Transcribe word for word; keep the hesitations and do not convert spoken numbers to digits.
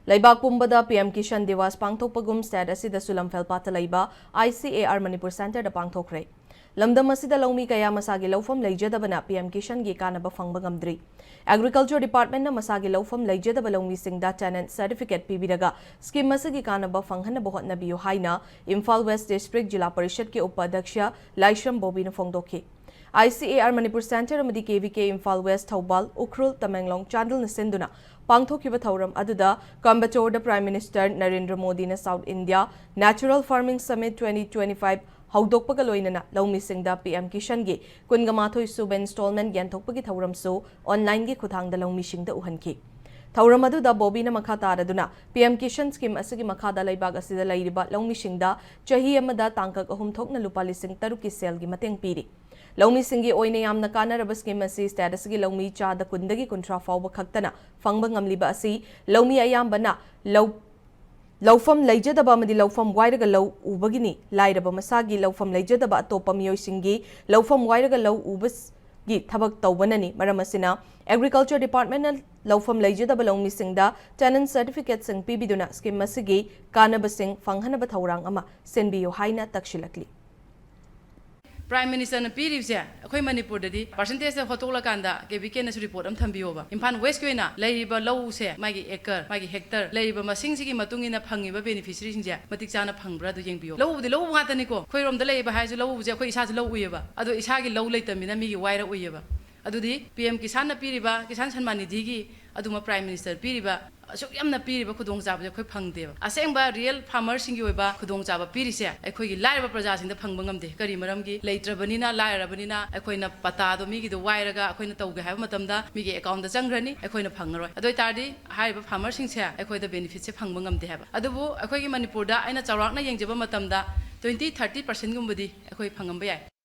ꯂꯩꯕꯥꯛ ꯄꯨꯝꯕꯗ P M Kisan Diwas ꯄꯥꯡꯊꯣꯛꯄꯒꯨꯝ state ꯑꯁꯤꯗꯁꯨ ꯂꯝꯐꯦꯜ ꯄꯥꯠꯇ ꯂꯩꯕ ꯑꯥꯏ ꯁꯤ ꯑꯦ ꯑꯥꯔ ꯃꯅꯤꯄꯨꯔ ꯁꯦꯟꯇꯔꯗ ꯄꯥꯡꯊꯣꯛꯈ꯭ꯔꯦ꯫ ꯂꯝꯗꯝ ꯑꯁꯤꯗ ꯂꯧꯃꯤ ꯀꯌꯥ ꯃꯁꯥꯒꯤ ꯂꯧꯐꯝ ꯂꯩꯖꯗꯕꯅ ꯄꯤ ꯑꯦꯝ ꯀꯤꯁꯥꯟꯒꯤ ꯀꯥꯟꯅꯕ ꯐꯪꯕ ꯉꯝꯗ꯭ꯔꯤ꯫ ꯑꯦꯒ꯭ꯔꯤꯀꯜꯆꯔ ꯗꯤꯄꯥꯔꯠꯃꯦꯟꯠꯅ ꯃꯁꯥꯒꯤ ꯂꯧꯐꯝ ꯂꯩꯖꯗꯕ ꯂꯧꯃꯤꯁꯤꯡꯗ ꯇꯦꯅꯦꯟꯠ ꯁꯔꯇꯤꯐꯤꯀꯦꯠ ꯄꯤꯕꯤꯔꯒ ꯁ꯭ꯀꯤꯝ ꯑꯁꯤꯒꯤ ꯀꯥꯟꯅꯕ ꯐꯪꯍꯟꯅꯕ ꯍꯣꯠꯅꯕꯤꯌꯨ ꯍꯥꯏꯅ ꯏꯝꯐꯥꯜ ꯋꯦꯁ꯭ꯠ ꯗꯤꯁꯇ꯭ꯔꯤꯛ ꯖꯤꯂꯥ ꯄꯔꯤꯁꯗꯀꯤ ꯎꯄ ꯑꯗ꯭ꯌꯛꯁ ꯂꯥꯏꯁ꯭ꯔꯝ ꯕꯣꯕꯤꯅ ꯐꯣꯡꯗꯣꯛꯈꯤ꯫ I C A R Manipur centre ꯑꯃꯗꯤ K V K Imphal west, Thoubal, Ukhrul, Tamenglong, ꯆꯥꯟꯗꯦꯜꯅ ꯁꯤꯟꯗꯨꯅ ꯄꯥꯡꯊꯣꯛꯈꯤꯕ ꯊꯧꯔꯝ ꯑꯗꯨꯗ ꯀꯣꯏꯝꯕꯇꯣꯔꯗ ꯄ꯭ꯔꯥꯏꯝ ꯃꯤꯅꯤꯁꯇꯔ ꯅꯔꯦꯟꯗ꯭ꯔ ꯃꯣꯗꯤꯅ south India natural farming summit twenty twenty five ꯍꯧꯗꯣꯛꯄꯒ ꯂꯣꯏꯅꯅ ꯂꯧꯃꯤꯁꯤꯡꯗ ꯄꯤ ꯑꯦꯝ ꯀꯤꯁꯥꯟꯒꯤ ꯀꯨꯟꯒ ꯃꯥꯊꯣꯏ ꯁꯨꯕ ꯏꯟꯁꯇꯣꯜꯃꯦꯟꯠ ꯌꯦꯟꯊꯣꯛꯄꯒꯤ ꯊꯧꯔꯝꯁꯨ ꯑꯣꯟꯂꯥꯏꯟꯒꯤ ꯈꯨꯠꯊꯥꯡꯗ ꯂꯧꯃꯤꯁꯤꯡꯗ ꯎꯍꯟꯈꯤ꯫ ꯊꯧꯔꯝ ꯑꯗꯨꯗ ꯕꯣꯕꯤꯅ ꯃꯈꯥ ꯇꯥꯔꯗꯨꯅ, ꯄꯤ ꯑꯦꯝ ꯀꯤꯁꯥꯟ ꯁ꯭ꯀꯤꯝ ꯑꯁꯤꯒꯤ ꯃꯈꯥꯗ ꯂꯩꯕꯥꯛ ꯑꯁꯤꯗ ꯂꯩꯔꯤꯕ ꯂꯧꯃꯤꯁꯤꯡꯗ ꯆꯍꯤ ꯑꯃꯗ ꯇꯥꯡꯀꯛ ꯑꯍꯨꯝ ꯊꯣꯛꯅ ꯂꯨꯄꯥ ꯂꯤꯁꯤꯡ ꯇꯔꯨꯛꯀꯤ ꯁꯦꯜꯒꯤ ꯃꯇꯦꯡ ꯄꯤꯔꯤ꯫ ꯂꯧꯃꯤꯁꯤꯡꯒꯤ ꯑꯣꯏꯅ ꯌꯥꯝꯅ ꯀꯥꯟꯅꯔꯕ ꯁ꯭ꯀꯤꯝ ꯑꯁꯤ ꯁ꯭ꯇꯦꯠ ꯑꯁꯤꯒꯤ ꯂꯧꯃꯤ ꯆꯥꯗ ꯀꯨꯟꯗꯒꯤ ꯀꯨꯟꯊ꯭ꯔꯥ ꯐꯥꯎꯕ ꯈꯛꯇꯅ ꯐꯪꯕ ꯉꯝꯂꯤꯕ ꯑꯁꯤ ꯂꯧꯃꯤ ꯑꯌꯥꯝꯕꯅ ꯂꯧ, ꯂꯧꯐꯝ ꯂꯩꯖꯗꯕ ꯑꯃꯗꯤ ꯂꯧꯐꯝ ꯋꯥꯏꯔꯒ ꯂꯧ ꯎꯕꯒꯤꯅꯤ꯫ ꯂꯥꯏꯔꯕ ꯃꯁꯥꯒꯤ ꯂꯧꯐꯝ ꯂꯩꯖꯗꯕ ꯑꯇꯣꯞꯄ ꯃꯤꯑꯣꯏꯁꯤꯡꯒꯤ ꯂꯧꯐꯝ ꯋꯥꯏꯔꯒ ꯂꯧ ꯎꯕꯒꯤ ꯊꯕꯛ ꯇꯧꯕꯅꯅꯤ꯫ ꯃꯔꯝ ꯑꯁꯤꯅ, ꯑꯦꯒ꯭ꯔꯤꯀꯜꯆꯔ ꯗꯤꯄꯥꯔꯠꯃꯦꯟꯠꯅ ꯂꯧꯐꯝ ꯂꯩꯖꯗꯕ ꯂꯧꯃꯤꯁꯤꯡꯗ ꯇꯦꯅꯦꯟꯠ ꯁꯔꯇꯤꯐꯤꯀꯦꯠꯁꯤꯡ ꯄꯤꯕꯤꯗꯨꯅ ꯁ꯭ꯀꯤꯝ ꯑꯁꯤꯒꯤ ꯀꯥꯟꯅꯕꯁꯤꯡ ꯐꯪꯍꯟꯅꯕ ꯊꯧꯔꯥꯡ ꯑꯃ ꯁꯤꯟꯕꯤꯌꯨ ꯍꯥꯏꯅ ꯇꯛꯁꯤꯜꯂꯛꯂꯤ꯫ ꯄ꯭ꯔꯥꯏꯝ ꯃꯤꯅꯤꯁꯇꯔꯅ ꯄꯤꯔꯤꯕꯁꯦ ꯑꯩꯈꯣꯏ ꯃꯅꯤꯄꯨꯔꯗꯗꯤ ꯄꯥꯔꯁꯦꯟꯇꯦꯖꯇ ꯍꯣꯠꯇꯣꯛꯂꯀꯥꯟꯗ ꯀꯦ ꯚꯤ ꯀꯦꯅꯁꯨ ꯔꯤꯄꯣꯔꯠ ꯑꯃ ꯊꯝꯕꯤꯌꯣꯕ꯫ ꯏꯝꯐꯥꯜ ꯋꯦꯁ꯭ꯠꯀꯤ ꯑꯣꯏꯅ ꯂꯩꯔꯤꯕ ꯂꯧꯁꯦ, ꯃꯥꯒꯤ ꯑꯦꯀꯔ, ꯃꯥꯒꯤ ꯍꯦꯛꯇꯔ, ꯂꯩꯔꯤꯕ ꯃꯁꯤꯡꯁꯤꯒꯤ ꯃꯇꯨꯡ ꯏꯟꯅ ꯐꯪꯉꯤꯕ ꯕꯦꯅꯤꯐꯤꯁꯤꯌꯥꯔꯤꯁꯤꯡꯁꯦ ꯃꯇꯤꯛ ꯆꯥꯅ ꯐꯪꯕ꯭ꯔꯥ ꯑꯗꯨ ꯌꯦꯡꯕꯤꯌꯣ꯫ ꯂꯧ ꯎꯕꯗꯤ ꯂꯧ ꯎꯕ ꯉꯥꯛꯇꯅꯤꯀꯣ꯫ ꯑꯩꯈꯣꯏꯔꯣꯝꯗ ꯂꯩꯔꯤꯕ ꯍꯥꯏꯔꯁꯨ ꯂꯧ ꯎꯕꯁꯦ ꯑꯩꯈꯣꯏ ꯏꯁꯥꯁꯨ ꯂꯧ ꯎꯏꯌꯦꯕ꯫ ꯑꯗꯣ ꯏꯁꯥꯒꯤ ꯂꯧ ꯂꯩꯇꯕꯅꯤꯅ ꯃꯤꯒꯤ ꯋꯥꯏꯔ ꯎꯏꯌꯦꯕ꯫ ꯑꯗꯨꯗꯤ ꯄꯤ ꯑꯦꯝ ꯀꯤꯁꯥꯟꯅ ꯄꯤꯔꯤꯕ, ꯀꯤꯁꯥꯟ ꯁꯟꯃꯥꯟ ꯅꯤꯙꯤꯒꯤ, ꯑꯗꯨꯒꯨꯝꯕ ꯄ꯭ꯔꯥꯏꯝ ꯃꯤꯅꯤꯁꯇꯔ ꯄꯤꯔꯤꯕ ꯑꯁꯨꯛ ꯌꯥꯝꯅ ꯄꯤꯔꯤꯕ ꯈꯨꯗꯣꯡꯆꯥꯕꯁꯦ ꯑꯩꯈꯣꯏ ꯐꯪꯗꯦꯕ꯫ ꯑꯁꯦꯡꯕ ꯔꯤꯌꯦꯜ ꯐꯥꯔꯃꯔꯁꯤꯡꯒꯤ ꯑꯣꯏꯕ ꯈꯨꯗꯣꯡꯆꯥꯕ ꯄꯤꯔꯤꯁꯦ ꯑꯩꯈꯣꯏꯒꯤ ꯂꯥꯏꯔꯕ ꯄ꯭ꯔꯖꯥꯁꯤꯡꯗ ꯐꯪꯕ ꯉꯝꯗꯦ꯫ ꯀꯔꯤ ꯃꯔꯝꯒꯤ? ꯂꯩꯇ꯭ꯔꯕꯅꯤꯅ, ꯂꯥꯏꯔꯔꯕꯅꯤꯅ ꯑꯩꯈꯣꯏꯅ ꯄꯇꯥꯗꯣ ꯃꯤꯒꯤꯗꯣ ꯋꯥꯏꯔꯒ ꯑꯩꯈꯣꯏꯅ ꯇꯧꯒꯦ ꯍꯥꯏꯕ ꯃꯇꯝꯗ ꯃꯤꯒꯤ ꯑꯦꯀꯥꯎꯟꯗ ꯆꯪꯈ꯭ꯔꯅꯤ, ꯑꯩꯈꯣꯏꯅ ꯐꯪꯉꯔꯣꯏ꯫ ꯑꯗꯨ ꯑꯣꯏꯇꯥꯔꯗꯤ ꯍꯥꯏꯔꯤꯕ ꯐꯥꯔꯃꯔꯁꯤꯡꯁꯦ ꯑꯩꯈꯣꯏꯗ ꯕꯦꯅꯤꯐꯤꯠꯁꯦ ꯐꯪꯕ ꯉꯝꯗꯦ ꯍꯥꯏꯕ꯫ ꯑꯗꯨꯕꯨ ꯑꯩꯈꯣꯏꯒꯤ ꯃꯅꯤꯄꯨꯔꯗ ꯑꯩꯅ ꯆꯥꯎꯔꯥꯛꯅ ꯌꯦꯡꯖꯕ ꯃꯇꯝꯗ twenty thirty percent ꯒꯨꯝꯕꯗꯤ ꯑꯩꯈꯣꯏ ꯐꯪꯉꯝꯕ ꯌꯥꯏ꯫